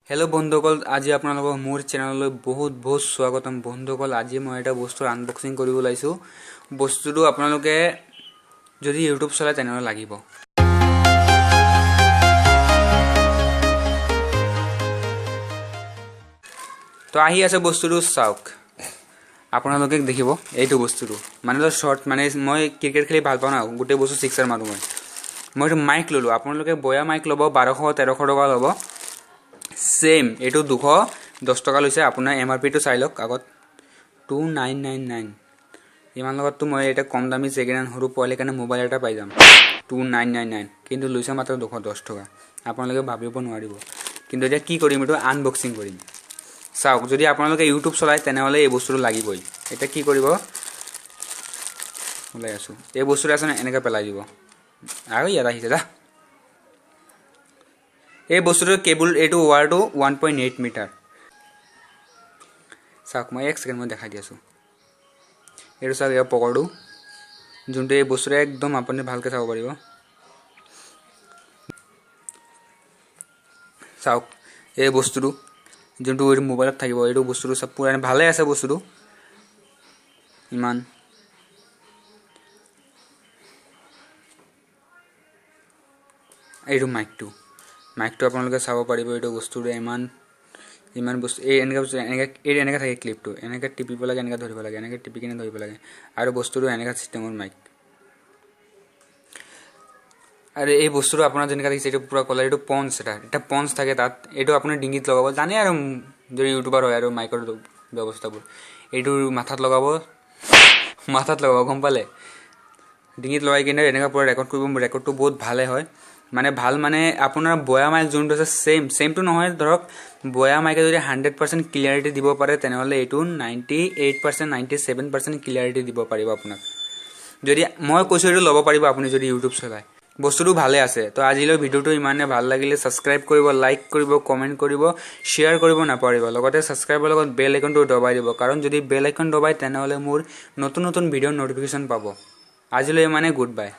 Hello' বন্ধুসকল, আজি আপোনালোকক মোৰ চেনেললৈ বহুত বহুত স্বাগতম। বন্ধুসকল, আজি মই এটা বস্তুৰ আনবক্সিং কৰিব ওলাইছোঁ। বস্তুটো আপোনালোকে যদি ইউটিউব চলায় তেনেহ'লে লাগিব। তো আহি আছে বস্তুটো, চাওক আপোনালোকে দেখিব এইটো বস্তুটো। মানে শ্বৰ্ট, মানে মই ক্ৰিকেট খেলি ভাল পাওঁ না, গোটেই বস্তু ছিক্সাৰ মাৰোঁ মই। মই এইটো মাইক ল'লোঁ। আপোনালোকে বয়া মাইক ল'ব, 1200-1300 টকা ল'ব। ছেইম এইটো 210 টকা লৈছে। আপোনাৰ এম আৰ পিটো চাই লওক আগত, 2999। ইমান লগততো মই এটা কম দামী ছেকেণ্ড হেণ্ড সৰু পোৱালিৰ কাৰণে মোবাইল এটা পাই যাম 2999, কিন্তু লৈছে মাত্ৰ 210 টকা। আপোনালোকে ভাবিব নোৱাৰিব। কিন্তু এতিয়া কি কৰিম, এইটো আনবক্সিং কৰিম। চাওক, যদি আপোনালোকে ইউটিউব চলায় তেনেহ'লে এই বস্তুটো লাগিবই। এতিয়া কি কৰিব, ওলাই আছোঁ। এই বস্তুটো আছে নহয়, এনেকৈ পেলাই দিব। আৰু ইয়াত আহিছে যা। এই বস্তুটোৰ কেবুল, এইটো ৱাৰটো 1.8 মিটাৰ। চাওক, মই এক ছেকেণ্ড মই দেখাই দি আছোঁ। এইটো চাওক, ইয়াৰ পকৰটো যোনটো এই বস্তুটো একদম আপুনি ভালকৈ চাব পাৰিব। চাওক এই বস্তুটো যোনটো এইটো মোবাইলত থাকিব, এইটো বস্তুটো চব পূৰা ভালে আছে বস্তুটো। ইমান এইটো মাইকটো আপোনালোকে চাব পাৰিব। এইটো বস্তুটো ইমান ইমান বস্তু, এই এনেকৈ বস্তু, এনেকৈ এই এনেকৈ থাকে ক্লিপটো, এনেকৈ টিপিব লাগে, এনেকৈ ধৰিব লাগে, এনেকৈ টিপি কিনে ধৰিব লাগে। আৰু বস্তুটো এনেকুৱা চিষ্টেমৰ মাইক। আৰু এই বস্তুটো আপোনাৰ যেনেকৈ দেখিছে, এইটো পূৰা কলাৰ, এইটো পঞ্চ, এটা পঞ্চ থাকে তাত। এইটো আপোনাৰ ডিঙিত লগাব, জানে আৰু যদি ইউটিউবাৰ হয় আৰু মাইকৰ ব্যৱস্থাবোৰ। এইটো মাথাত লগাব, মাথাত লগাব, গম পালে? ডিঙিত লগাই কিনে এনেকৈ পূৰা ৰেকৰ্ড কৰিব। ৰেকৰ্ডটো বহুত ভালে হয়, মানে ভাল মানে আপোনাৰ বয়া মাইক যোনটো আছে ছেইমটো নহয়। ধৰক বয়া মাইকে যদি 100% ক্লিয়াৰিটি দিব পাৰে, তেনেহ'লে এইটো 98%, 97% ক্লিয়াৰিটি দিব পাৰিব আপোনাক। যদি মই কৈছোঁ এইটো ল'ব পাৰিব আপুনি যদি ইউটিউব চলায়। বস্তুটো ভালে আছে। তো আজিলৈ ভিডিঅ'টো ইমানে ভাল লাগিলে ছাবস্ক্ৰাইব কৰিব, লাইক কৰিব, কমেণ্ট কৰিব, শ্বেয়াৰ কৰিব নাপাহৰিব। লগতে ছাবস্ক্ৰাইবৰ লগত বেল আইকনটো দবাই দিব, কাৰণ যদি বেল আইকন দবায় তেনেহ'লে মোৰ নতুন নতুন ভিডিঅ'ৰ ন'টিফিকেশ্যন পাব। আজিলৈ ইমানে, গুড বাই।